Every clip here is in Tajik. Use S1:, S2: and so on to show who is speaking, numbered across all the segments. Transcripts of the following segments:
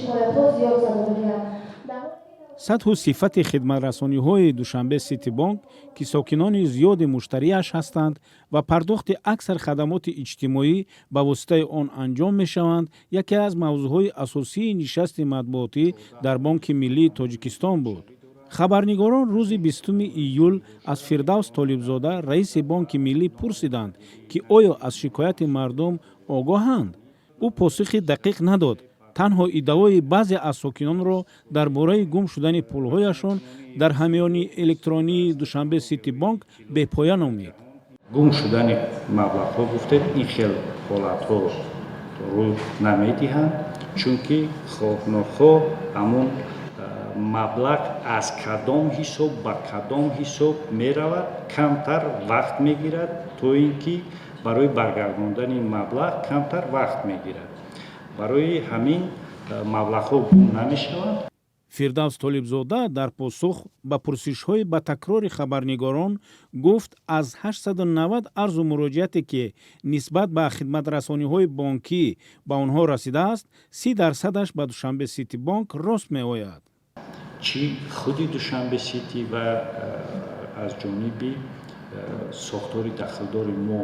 S1: Шикоятҳо зиёд садо медиҳанд.
S2: Сатҳу сифати хидматрасониҳои Душанбе Сити Бонк, ки сокинони зиёди муштарияш ҳастанд ва пардохти аксар хадамоти иҷтимоӣ ба воситаи он анҷом мешаванд, яке аз мавзӯъҳои асосии нишасти матбуотӣ дар Бонки Миллии Тоҷикистон буд. Хабарнигорон рӯзи 20 июл аз Фирдавс Толибзода, раиси Бонки Миллӣ, пурсиданд, ки оё аз шикояти мардум огоҳанд. Ӯ посухи дақиқ надод, танҳо иддаои баъзе аз сокинонро дар бораи гум шудани пулҳояшон дар ҳамёни электронии Душанбе Сити Бонк бепоя номид.
S3: Гум шудани маблағҳо гуфтед, ин хел ҳолатҳо рӯй намедиҳанд, чунки хоҳ нохоҳ ҳамун маблағ аз кадом ҳисоб ба кадом ҳисоб меравад, камтар вақт мегирад, то ин ки барои баргардондани маблағ камтар вақт мегирад. Барои ҳамин маблағҳо гум намешаванд.
S2: Фирдавс Толибзода дар посух ба пурсишҳои ба такрори хабарнигорон гуфт, аз 890 арзу муроҷиате, ки нисбат ба хидматрасониҳои бонкӣ ба онҳо расидааст, 30 дарсадаш ба Душанбе Сити Бонк рост меояд.
S3: Чӣ худи Душанбе Сити ва аз ҷониби сохтори дахлдори мо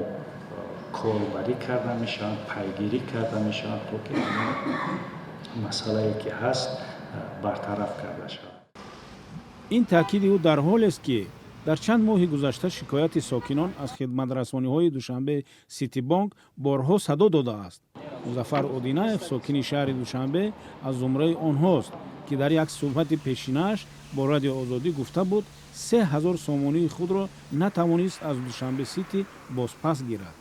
S3: корбарӣ карда мешаванд, пайгирӣ карда мешаванд, то ки масъалае, ки ҳаст, бартараф карда шавад.
S2: Ин таъкиди ӯ дар ҳолест, ки дар чанд моҳи гузашта шикояти сокинон аз хидматрасониҳои Душанбе Сити Бонк борҳо садо додааст. Музаффар Одинаев, сокини шаҳри Душанбе, аз зумраи онҳост, ки дар як суҳбати пешинааш бо Радио Озодӣ гуфта буд, 3000 сомонии худро натавонист аз Душанбе Сити бозпас гирад.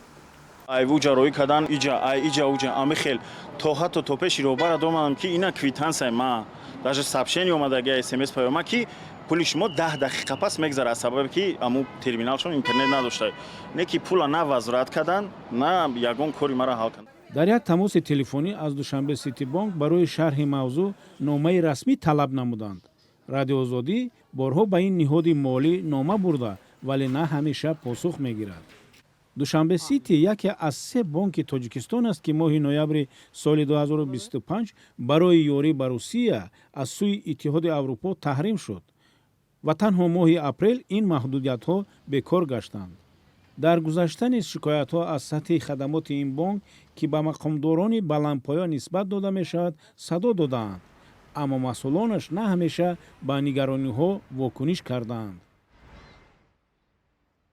S4: Айвуҷа роӣ кардан, иҷа ай иҷа уҷа ами хел то ҳатто то пеши роҳбара омадам, ки ина квитансия ма, даже сообщение омадаги, СМС паёма, ки пули шумо 10 дақиқа пас мегзарад, аз сабабе ки аму терминалшон интернет надошта. Не ки пула на возврат кардан, на ягон кори мара ҳал кардан.
S2: Дар як тамоси телефонӣ аз Душанбе Сити Бонк барои шарҳи мавзӯъ номаи расмӣ талаб намуданд. Радиоозодӣ борҳо ба ин ниҳоди молӣ нома бурда, вале на ҳамеша посух мегирад. Душанбе Сити яке аз се бонки Тоҷикистон аст, ки моҳи ноябри соли 2025 барои ёрӣ ба Русия аз сӯи Иттиҳоди Аврупо таҳрим шуд ва танҳо моҳи апрел ин маҳдудиятҳо бекор гаштанд. Дар гузашта низ шикоятҳо аз сатҳи хадамоти ин бонк, ки ба мақомдорони баландпоя нисбат дода мешавад, садо додаанд, аммо масъулонаш на ҳамеша ба нигарониҳо вокуниш кардаанд.